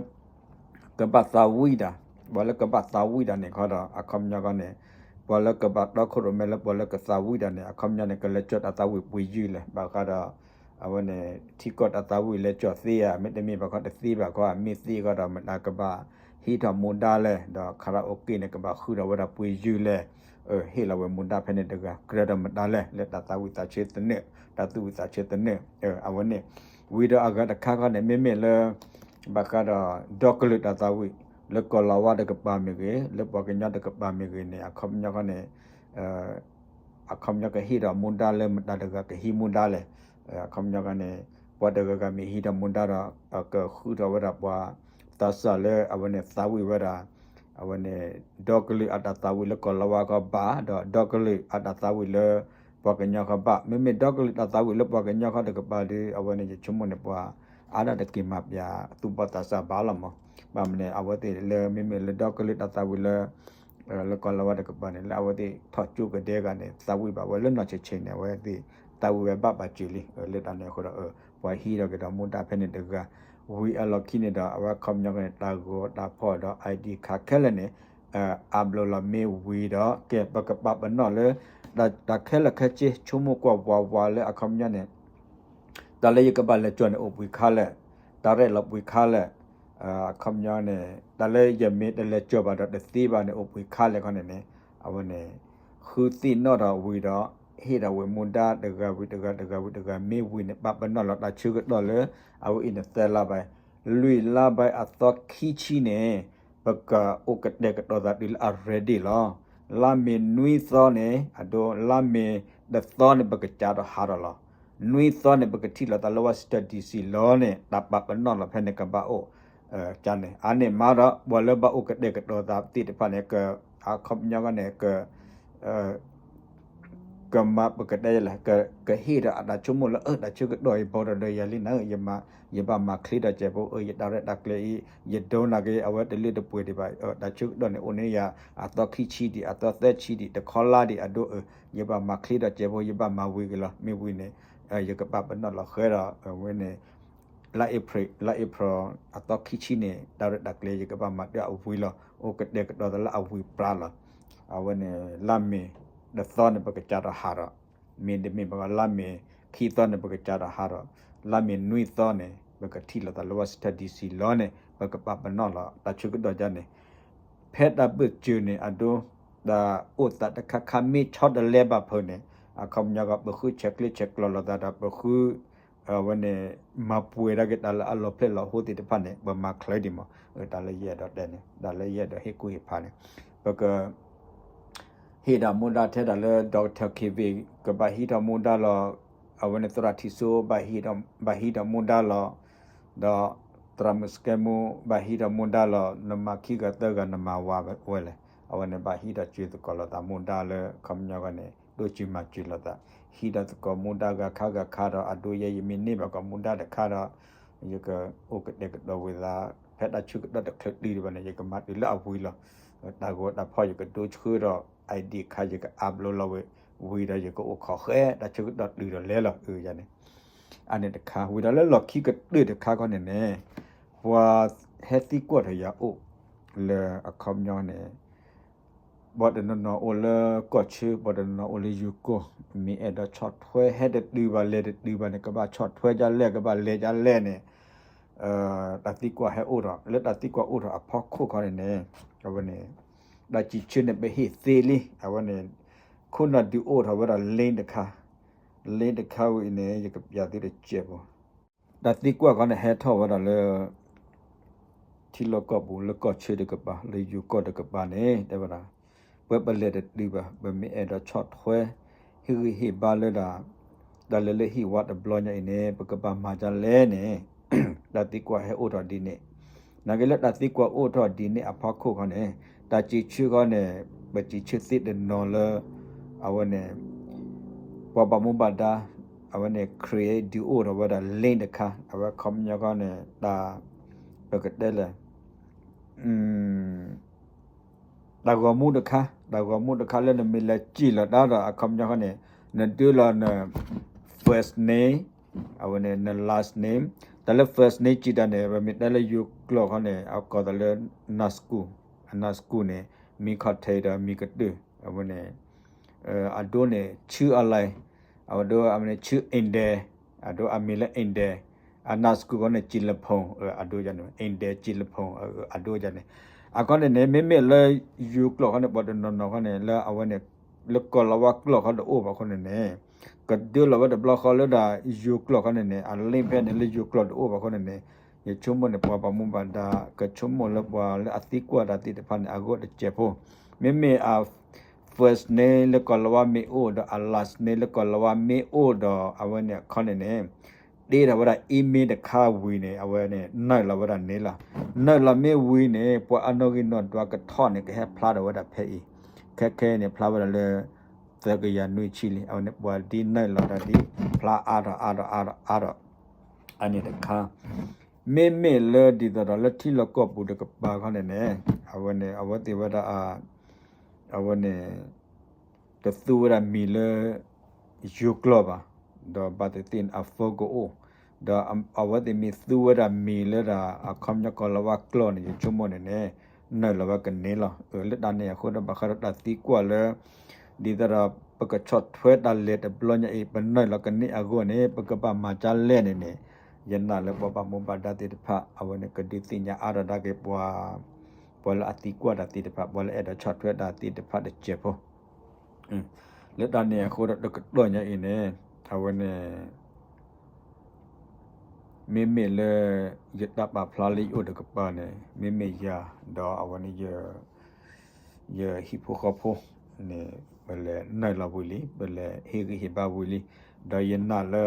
ကဘၣ်သးဝံၣ်တၢ် ပှၤလၢကဘၣ်သးဝံၣ်တၢ်န့ၣ်ခီဒီး အခီပညီခီန့ၣ် ပှၤလၢကဘၣ်တီခိၣ်ရိၣ်မဲလၢပှၤလၢကသးဝံၣ်တၢ်န့ၣ် အခီပညီန့ၣ် ကလဲၤကၠီၣ်တၢ်သးဝံၣ်ပှ့ၤယုၢ်လဲၣ် ဘၣ်ဃးဒီး အဝဲန့ၣ် ထံကီၢ်တၢ်သးဝံၣ်လဲၤကၠီၣ်သ့ဧါ မ့တမ့ၢ်ဘၣ်ခီတသ့ဘၣ်ခီ မ့ၢ်သ့ခီဒီး မတၤကဘၣ်ဟံးထီၣ်မူဒါလဲၣ် ဒီး karaoke န့ၣ် ကဘၣ်ဃုထီၣ်ဝဲဒၣ်ပှ့ၤယုၢ်လဲၣ် အၢ ဟ့ၣ်လီၤဝဲမူဒါဖဲန့ၣ်တဂၤ ကြၢးဒီးမတၤလဲၣ် လၢတၢ်သးဝံၣ်သးဆၢသနၢၣ် တၢ်သူၣ်ဝံၣ်သးဆၢသနၢၣ် အဝဲန့ၣ် ဝံၤဒီးအဂၤတခါခီန့ၣ် မ့မ့ၢ်လၢ ဘၣ်ဃးဒီး ဒီကလုာ်တၢ်သးဝံၣ် လၢကီၢ်လီၤဝါတကပၤမ့ၢ်ဂ့ၤ လၢပှၤကညီတကပၤမ့ၢ်ဂ့ၤန့ၣ် အခီပညီခီန့ၣ် အခီပညီကဟ့ၣ်ဒီးမူဒါလၢမတၤတဂၤကဟံးမူဒါလဲၣ် အခီပညီခီန့ၣ် ပှၤတဂၤဂၤမ့ၢ်ဟံးဒီးမူဒါဒီး ကဃုထီၣ်ဝဲဒၣ်ပှၤသးစၢ်လၢအဝဲန့ၣ်သးဝံၣ်ဝဲဒၣ် အဝဲန့ၣ် ဒီကလုာ်အတၢ်သးဝံၣ်လၢကီၢ်လီၤဝါခီဘၣ် ဒီးဒီကလုာ်အတၢ်သးဝံၣ်လၢ ပှၤကညီခီဘၣ် မ့မ့ၢ်ဒီကလုာ်တၢ်သးဝံၣ်လၢပှၤကညီခီတကပၤဒီး အဝဲန့ၣ်ယဆိကမိၣ်န့ၣ် ပှၤအါဒၣ်တက့ၤမၤပျးသူၣ်ဘီၣ်သးစၢ်ဘၣ်လီၤမး ဘၣ်မနုၤ အဝဲသ့ၣ်လၢ မ့မ့ၢ်လၢဒီကလုာ်တၢ်သးဝံၣ်လၢ လၢကီၢ်လီၤဝါတကပၤန့ၣ် လၢအဝဲသ့ၣ်ထီၣ်ကၠိကဒဲဂၤန့ၣ် သးဝံၣ်ဘၣ်ဝဲလၢနီၢ်ဆံးဆံးန့ၣ် အဝဲသ့ၣ်သးဝံၣ်ဝဲဘၣ်ဘၣ်စၢၤလံ လၢတၢ်န့ၣ်အဃိဒီး ပှၤဟံးထီၣ်က့ၤဒီးမူဒါဖဲန့ၣ်တဂၤ ဝံၤအလီၢ်ခံန့ၣ်ဒီး အဝဲအခီပညီန့ၣ် တၢ်ဂီၤတၢ်ဖီၣ်ဒီး ID ခးခဲလၢာ်န့ၣ် upload လီၤမ့ၢ်ဝံၤဒီး ကဲ ပကပာ်ပနီၣ်လၢ တၢ်ခဲလၢာ်ခဲဆ့ ဆိကမိၣ်ကွၢ်ဝးဝးလၢအခီပညီန့ၣ် တၢ်လၢယကဘၣ်လဲၤကၠီၣ်န့ၣ် အိၣ်ပှဲၤခါလဲၣ်, တၢ်ရဲၣ်လီၤပှဲၤခါလဲၣ်, အခီပညီန့ၣ် တၢ်လၢယမ့ၢ်တလဲၤကၠီၣ်ဘၣ်ဒီးတသ့ဘၣ်န့ၣ် အိၣ်ပှဲၤခါလဲၣ်ခီန့ၣ်န့ၣ် အဝဲန့ၣ် ဃုသ့ၣ်နီၣ်ထီၣ်ဝံၤဒီး ဟ့ၣ်ထီၣ်ဝဲမူဒါတဂၤဝံၤတဂၤတဂၤဝံၤတဂၤမ့ၢ်ဝံၤန့ၣ် ပာ်ပနီၣ်လီၤတၢ်ဆၢကတီၢ်လၢ အဝဲအံၤန့ၣ် သၢလါဘၣ်, လွံၢ်လါဘၣ်အသီခံဆံန့ၣ် ပကအိၣ်ကတဲာ်ကတီၤသးတုၤလၢအ ready လီၤ. လါမ့ၤနွံသီန့ၣ် အဒိ လါမ့ၤတသီန့ၣ် ပကစးထီၣ်ဟးထီၣ်လီၤ. နွံသီန့ၣ် ပကထံၣ်လိာ်သးလၢ Washington DC လီၤန့ၣ် တၢ်ပာ်ပနီၣ်လီၤဖဲန့ၣ်ကဘၣ်အိၣ် ကန့ၣ် အါန့ၢ်မးဒီး ပှၤလၢဘၣ်အိၣ်ကတဲာ်ကတီၤသးသ့ၣ်တဖၣ်န့ၣ် အခီပညီန့ၣ် ကမၤပကတဲလဲၣ်, ကဟ့ၣ်ဒီးအတၢ်ဆိကမိၣ်လၢ အၢ တၢ်ဆၢကတီၢ်အံၤဘီဒီးဒီးယၤလံနၤ, ယဘၣ်မၤချ့ဒီးစဲးဖိ, အၢ ယတၢ်ရဲၣ်တၢ်ကျဲၤအံၤ ယဒိနာ်က့ၤ အဝဲတလၢတပှဲၤဒံးဘၣ်, တၢ်ဆၢကတီၢ်န့ၣ် အိၣ်န့ၢ်ယၤ အသီခံဆံဒံး အသီသၢဆံဒံး တခီလါဒံး အဒိ အၢ ယဘၣ်မၤချ့ဒီးစဲးဖိ ယဘၣ်မၤဝံၤက့ၤလီၤ. မ့ၢ်ဝံၤန့ၣ် ယကပာ်ပနီၣ်လီၤဃဲဒီး အဝဲန့ၣ် လါအ့ဖြ့ၣ် လါအ့ဖြ့ၣ် အသီခံဆံန့ၣ် တၢ်ရဲၣ်တၢ်ကျဲၤ ယကဘၣ်မၤတၢ်အဝံၤလီၤ. အိၣ်ကတဲာ်ကတီၤသးလၢအဝံၤပြးလီၤ. အဝဲန့ၣ် လါမ့ၤတသီန့ၣ် ပကစးထီၣ်ဟးထီၣ်, မ့တမ့ၢ်ဘၣ် လါမ့ၤခံသီန့ၣ် ပကစးထီၣ်ဟးထီၣ်, လါမ့ၤနွံသီန့ၣ် ပကထံၣ်လိာ်သးလၢ Washington DC လီၤန့ၣ် ပကပာ်ပနီၣ်လီၤ တၢ်ဆၢကတီၢ်ဒ်န့ၣ် ဖဲတၢ်ဘၢၣ်စၢၤန့ၣ် အဒိ တၢ်အိၣ်သးတခါခါမ့ၢ်ဆီတလဲဘၣ်ဖုးန့ၣ် အခီပညီကီး ပဃုဆဲးကျၢဆဲးကျိးလိာ်သးဒီး ပဃု အဝဲန့ၣ် မၤပှဲၤဒၣ်က့ၤတၢ်လၢအလီၤဖျဲၣ်လီၤဟိသ့ၣ်တဖၣ်န့ၣ် ပမၤချ့ဒံးမး. တၢ်လၢယအဲၣ်ဒိးတဲန့ၣ် တၢ်လၢယအဲၣ်ဒိးဟ့ၣ်ကူၣ်ဟ့ၣ်ဖးန့ၣ် ပက ဟ့ၣ်ဒၣ်မူဒါထဲဒၣ်လၢ Doctor Kevin ကဘၣ်ဟံးထီၣ်မူဒါလီၤ. အဝဲန့ၣ် သရၣ်ထံၣ်စိ ဘၣ်ဟံးထီၣ်မူဒါလီၤ. ဒီးသရၣ်မုၣ်စကဲမူ ဘၣ်ဟံးထီၣ်မူဒါလီၤ. နမၤခံဂၤသၢဂၤ နမၤဝၤဝဲလဲၣ်. အဝဲန့ၣ် ဘၣ်ဟံးထီၣ်စၢၤသကိးလိာ်သးမူဒါလၢ အခီပညီန့ၣ် ဒိၣ်စၢၤမၤစၢၤလိာ်သး, ဟံးထီၣ်သကိးမူဒါဂၤခါဂၤခါဒီး အဒိ ယဲယမ့ၢ်န့ၢ်ဘၣ်ကီးမူဒါတခါဒီး ယကအိၣ်ကတဲာ်ကတီၤဝံၤသး ဖဲတၢ်ဆၢကတီၢ်တချုးတုၤဒံးဘၣ်န့ၣ် ယကမၤတုၤလၢအဝံၤလီၤ. တၢ်ဂီၤတၢ်ဖီၣ် ယကဒိဆှၢဒီး ID ခါ ယက upload လီၤဝဲ ဝံၤဒီးယကအိၣ်ခိးဃဲ တၢ်ဆၢကတီၢ်တုၤဒီးလဲၤလီၤ အၢ ယၤန့ၣ်. အန့ၣ်တခါ ဝံၤဒီးလၢလီၢ်ခံကတၢၢ်တခါခီန့ၣ်န့ၣ် ပှၤဟဲသံကွၢ်ထီၣ်ယၤအိၣ်လၢအခီပညီန့ၣ် ပှၤတနီၤနီၤအိၣ်လၢကီၢ်ဆၢ ပှၤတနီၤနီၤအိၣ်လၢယိၤကီၢ် မ့ၢ်အဲၣ်ဒိးဆီၣ်ထွဲ ဟဲတတုၤဘၣ်လဲၤတတုၤဘၣ်န့ၣ် ကဘၣ်ဆီၣ်ထွဲဒ်လဲၣ် ကဘၣ်လဲၤဒ်လဲၣ်န့ၣ် တၢ်သံကွၢ်ဟဲအိၣ်ထီၣ် လၢတၢ်သံကွၢ်အိၣ်ထီၣ်အဖီခိၣ်ခီန့ၣ်န့ၣ် အဝဲန့ၣ် တၢ်စံးဆၢန့ၣ် ပဟ့ၣ်သ့လံ အဝဲန့ၣ် ခိၣ်နၢ်ဒုးအိၣ်ထီၣ်ဝဲဒၣ် link တခါ link တခါဝံၤအံၤန့ၣ် ယကပျးသုတစဲးဖိ တၢ်သံကွၢ်ခီန့ၣ် ဟဲထီၣ်ဝဲဒၣ်လၢ ထံလီၢ်ကီၢ်ပူၤ လၢကီၢ်ဆၢတကပၤ လၢယိၤကီၢ်တကပၤန့ၣ် တဲဝဲဒၣ် ပဝဲပလဲၤတတုၤဘၣ် ပမ့ၢ်အဲၣ်ဒိးဆီၣ်ထွဲ ဟ့ၣ်ဂံၢ်ဟ့ၣ်ဘါလၢဒၣ် တၢ်လဲၤလၢဟံၣ်ဝါတဘျီညါအံၤန့ၣ် ပကဘၣ်မၤဒ်လဲၣ်န့ၣ် တၢ်သံကွၢ်ဟဲအိၣ်ထီၣ်ဒ်န့ၣ် နာ်က့လၢတၢ်သံကွၢ်အိၣ်ထီၣ်ဒ်န့ၣ်အဖီခိၣ်ခီန့ၣ် တၢ်စံးဆၢခီန့ၣ် ပစံးဆၢသ့တနီၤလၢ အဝဲန့ၣ် ပှၤဘၣ်မူဘၣ်ဒါ အဝဲန့ၣ် create ဒုးအိၣ်ထီၣ်ဝဲဒၣ် link တခါ အဝဲခီပညီခီန့ၣ် တၢ် ပကတဲလဲၣ် တၢ်ဂီၤမူတခါ တၢ်ဂီၤမူတခါလၢနမ့ၢ်လဲၤစံၣ်လီၤတၢ်ဒီးအခီပညီခီန့ၣ် နဒုးလီၤန first name အဝဲန့ၣ် န last name တၢ်လၢ first name စံးတၢ်န့ၣ် ပမ့ၢ်တဲလၢယိၤကျိာ်ခီန့ၣ် အကိးသးလၢ နၢ်စကူၣ် အနၢ်စကူၣ်န့ၣ် မံၤခီၣ်ထံးဒီးမံၤကတၢၢ် အဝဲန့ၣ် အဒိန့ၣ် ဆူအလဲၣ် အဒိအမ့ၢ်န့ၣ် ဆူအ့ၣ်ဒဲး အဒိအမံၤလၢအ့ၣ်ဒဲး အနၢ်စကူၣ်ခီန့ၣ် ကံလဖုံ အဒိန့ၣ် အ့ၣ်ဒဲး ကံလဖုံ အဒိန့ၣ် အခီန့ၣ်န့ၣ် မ့မ့ၢ်လၢယိၤကျိာ်ခီန့ၣ် ပှၤတနီၤနီၤခီန့ၣ် လၢအဝဲန့ၣ် လၢကီၢ်လီၤဝါကျိာ်ခီတအိၣ်ဘၣ်ခီန့ၣ်န့ၣ် ကဒုးလီၤဝဲတဘျီဃီလၢဒၣ်ယိၤကျိာ်ခီန့ၣ်န့ၣ် အ link ဖဲန့ၣ်လၢယိၤကျိာ်တအိၣ်ဘၣ်ခီန့ၣ်န့ၣ် ယဆိကမိၣ်န့ၣ် ပှၤဘၣ်မူဘၣ်ဒါ ကဆိကမိၣ်လၢပှၤလၢအသံကွၢ်တၢ်သ့ၣ်တဖၣ်န့ၣ် အဂီၢ်တစဲးဖိ မ့မ့ၢ်အ first name လၢကီၢ်လီၤဝါမ့ၢ်အိၣ်ဒီး အ last name လၢကီၢ်လီၤဝါမ့ၢ်အိၣ်ဒီး အဝဲန့ၣ်အခီန့ၣ်န့ၣ် တ့ထီၣ်ဝဲဒၣ် email တခါဝံၤန့ၣ် အဝဲန့ၣ် နုာ်လီၤဝဲဒၣ်န့ၣ်လီၤ. နုာ်လီၤမ့ၢ်ဝံၤန့ၣ် ပှၤအနီၣ်ဂံၢ်နီၣ်ဒွးကထီၣ်န့ၣ် ကဟဲဖျါထီၣ်ဝဲဒၣ်ဖဲအံၤ ခဲခဲအံၤန့ၣ် ဖျါဝဲဒၣ်လၢ သၢကယၤနွံဆံလံ. အဝဲန့ၣ် ပှၤဒ်နုာ်လီၤတၢ်ဒ် ဖျါအါထီၣ်အါထီၣ်အါထီၣ်အါထီၣ် အန့ၣ်တခါ မ့မ့ၢ်လၢဒ်သိးဒီးလၢထံလီၢ်ကီၢ်ပူၤတကပၤခီန့ၣ်န့ၣ် အဝဲန့ၣ် အဝဲသ့ၣ်ဝဲဒၣ် အဝဲန့ၣ် တသူဝဲဒၣ်မံၤလၢ ယိၤကျိာ်ဘၣ်, ဒီးဘၣ်သ့ၣ်သ့ၣ်န့ၣ် အ phone ကအိၣ်, ဒီးအဝဲသ့ၣ်မ့ၢ်သူဝဲဒၣ်မံၤလၢဒၣ်အခီပညီကီၢ်လီၤဝါကျိာ်န့ၣ် ယဆိကမိၣ်န့ၣ်န့ၣ် နုာ်လီၤဝဲကန့ၢ်လီၤ. လၢတၢ်န့ၣ်အဃိဒီး ဘၣ်ဃးဒီးတၢ်သံကွၢ်လၢ ဒ်သိးဒီး ပကဆီၣ်ထွဲတၢ်လဲၤတဘျီညါအံၤ ပနုာ်လီၤကန့ၢ်အဂီၢ်န့ၣ် ပကဘၣ်မၤဒ်လဲၣ်န့ၣ်န့ၣ် ယနာ်လၢပှၤဘၣ်မူဘၣ်ဒါသ့ၣ်တဖၣ် အဝဲန့ၣ်ကဒုးသ့ၣ်ညါအါထီၣ်ဒၣ်က့ၤပှၤ ပှၤလၢအသံကွၢ်တၢ်သ့ၣ်တဖၣ် ပှၤလၢအဲၣ်ဒိးဆီၣ်ထွဲတၢ်သ့ၣ်တဖၣ်တစဲးဖိ လၢတၢ်န့ၣ်အဃိဒီးတကတီၢ်ညါအံၤန့ၣ် အဝဲန့ၣ် မ့မ့ၢ်လၢ ယတၢ်ပာ်ဖျါလၢယအိၣ်တကပၤန့ၣ် မ့မ့ၢ်ယၤ ဒီးအဝဲန့ၣ် ယဟံၣ်ဖိဃီဖိန့ၣ် ပလဲၤနုာ်လီၤဝံၤလံ ပလဲၤဟ့ၣ်ဂံၢ်ဟ့ၣ်ဘါဝံၤလံ ဒီးယနာ်လၢ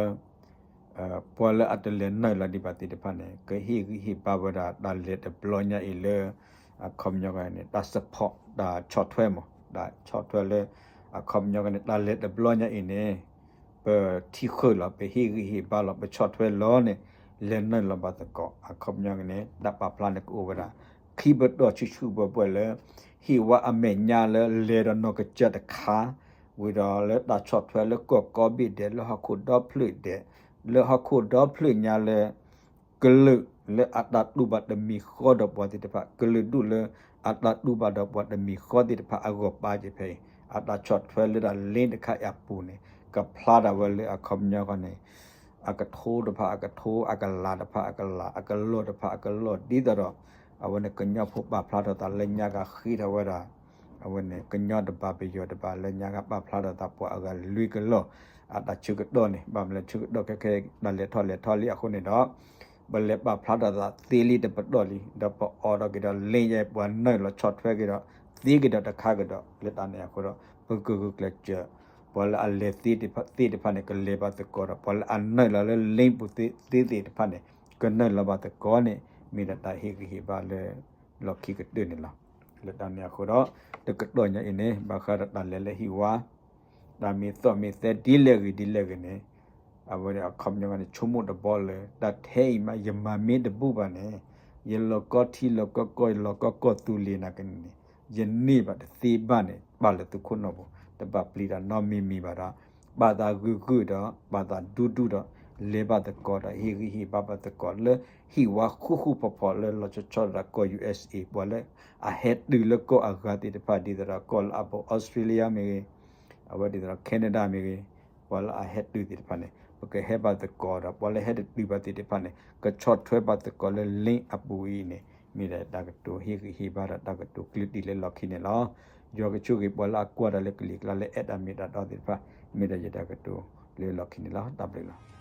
ပှၤလၢအတလဲၤနုာ်လီၤဒံးဘၣ်သ့ၣ်တဖၣ်န့ၣ် ကဟ့ၣ်ဂံၢ်ဟ့ၣ်ဘါဝဲဒၣ်တၢ်လဲၤတဘျီညါအံၤလၢ အခီပညီန့ၣ် တၢ် support တၢ်ဆီၣ်ထွဲမး တၢ်ဆီၣ်ထွဲလၢ အခီပညီန့ၣ် တၢ်လဲၤတဘျီညါအံၤန့ၣ် ပထံၣ်ဃုာ်လီၤ ပဟ့ၣ်ဂံၢ်ဟ့ၣ်ဘါလီၤ ပဆီၣ်ထွဲလီၤန့ၣ် လဲၤနုာ်လီၤဘၣ်သကိး အခီပညီန့ၣ် တၢ်ပာ်ဖျါန့ၣ်ကအိၣ်ဝဲဒၣ် ခံပတီၢ်ဆူၣ်ဆူၣ်ဘှဲဘှဲလၢ ဟံၣ်ဝါအမဲာ်ညါလၢလဲၤဒီးနီၢ်ကစၢ်တခါ ဝံၤဒီးလၢတၢ်ဆီၣ်ထွဲလၢကီၢ်ကိးဘ့ၣ်ဒဲး လၢဟီၣ်ခိၣ်ဒီဖျၢၣ်ဒဲး လၢဟီၣ်ခိၣ်ဒီဖျၢၣ်ညါလၢ ကလုာ်လၢအတၢ်တူၢ်ဘၣ်တမံၤဃီဒီးပှၤသ့ၣ်တဖၣ် ကလုာ်ဒူၣ်လၢအတၢ်တူၢ်ဘၣ်ဒီးပှၤတမံၤဃီသ့ၣ်တဖၣ်အဂီၢ်ပာ်က့ၤဖဲအံၤ အတၢ်ဆီၣ်ထွဲလၢတၢ် link တခါအံၤအပူၤန့ၣ် ကဖျါဒၣ်ဝဲလၢအခီပညီဃီန့ၣ် အကထိတဖၣ်အကထိ အကလၤတဖၣ်အကလၤ အကလီၢ်တဖၣ်အကလီၢ် ဒ်သိးဒီး အဝဲန့ၣ်ကညီဖိပာ်ဖျါထီၣ်သးလၢညါဂၤဃ့ထီၣ်ဝဲဒၣ် အဝဲန့ၣ် ကညီတဘၣ်ပယီၤတဘၣ်လၢညါဂၤပာ်ဖျါထီၣ်သးပှၤအဂၤလွံၢ်ကလီၢ် အတၢ်ဆၢကတီၢ်န့ၣ် ဘၣ်မနုၤလဲၣ်ဆၢကတီၢ်ခဲခဲတၢ်လဲၤထီၣ်လဲၤထီလံအဃိန့ၣ်ဒီး ပလဲၤပာ်ဖျါထီၣ်သးသ့လံတပတီၢ်လံ ဒီးပအိးထီၣ်က့ၤဒီး link ယဲပှၤနုာ်လီၤဆီၣ်ထွဲက့ၤဒီး သ့က့ၤဒီးတခါကဒီး လၢတၢ်န့ၣ်အဃိဒီး ပကဂုာ်ကျဲးစၢး ပှၤလၢအလဲၤသ့တဖၣ်သ့ၣ်တဖၣ်န့ၣ် ကလဲၤဘၣ်သကိးဒီး ပှၤလၢအနုာ်လီၤလၢ link ပူၤသ့သ့ၣ်တဖၣ်န့ၣ် ကနုာ်လီၤဘၣ်သကိးန့ၣ် မ့ၢ်ဒၣ်တၢ်ဟ့ၣ်ဂံၢ်ဟ့ၣ်ဘါလၢ လီၢ်ခံကတၢၢ်န့ၣ်လီၤ. လၢတၢ်န့ၣ်အဃိဒီး တကတီၢ်ညါအံၤန့ၣ် ဘၣ်ဃးဒီးတၢ်လဲၤလၢဟံၣ်ဝါ တၢ်မ့ၢ်သီၣ်မ့ၢ်သဲဒ်လဲၣ်ဂ့ၤဒ်လဲၣ်ဂ့ၤန့ၣ် အဝဲန့ၣ်အခီပညီန့ၣ် ဆိကမိၣ်တဘီလၢ တၢ်ထဲအံၤမး ယမၤမ့ၢ်တဘူၣ်ဘၣ်န့ၣ် ယလီၤကီထံလီၤကီကီၢ် ယလီၤကီကီၢ်သူလ့ၤနာ်က့န့ၣ် ယန့ၢ်ဘၣ်တသ့ဘၣ်န့ၣ် ဘၣ်လၢသုခိၣ်နီၢ်ပူၤ တဘၣ်ပျံၤတၢ်နီတမံၤမံၤဘၣ်ဒီး ဘၣ်သးဂုာ်ဂုာ်ဒီး ဘၣ်သးဒူဒူဒီး လဲၤဘၣ်သကိးဒီးဟ့ၣ်ဂံၢ်ဟ့ၣ်ဘါဘၣ်သကိးလၢဟံၣ်ဝါဃူဃူဖိးဖိးလၢလီၤဆီဆီဒီးကီၢ် ယူၢ်အၣ်စ့ၣ်အ့ ပှၤလၢအဟဲတုၤလၢကီၢ်အဂၤသ့ၣ်တဖၣ် ဒ်သိးဒီးကီၢ်လၢအဘူး အီစထြ့လယါမ့ၢ်ဂ့ၤ, အဝဲဒ်သိးဒီး Canada မ့ၢ်ဂ့ၤ, ပှၤလၢအဟဲတုၤသ့ၣ်တဖၣ်န့ၣ် ပကဟဲဘၣ်သကိးဒီး ပှၤလၢဟဲတတုၤဘၣ်သ့ၣ်တဖၣ်န့ၣ် ကဆီၣ်ထွဲဘၣ်သကိးလၢ link အပူၤအံၤန့ၣ် မ့ၢ်ဒၣ်တၢ်ကတိၤဟ့ၣ်ဂံၢ်ဟ့ၣ်ဘါဒီးတၢ်ကတိၤကျၢၢ်တံၢ်လၢလီၢ်ခံန့ၣ်လီၤ. ယွၤကဆိၣ်ဂ့ၤပှၤလၢအကွၢ်တၢ်လၢကလံၤကျါလၢအဲၣ်တၢ်မ့ၢ်တၢ်တီသ့ၣ်တဖၣ် မ့ၢ်ဒၣ်ယတၢ်ကတိၤလၢလီၢ်ခံန့ၣ်လီၤ. တၢ်ဘျုးလီၤ.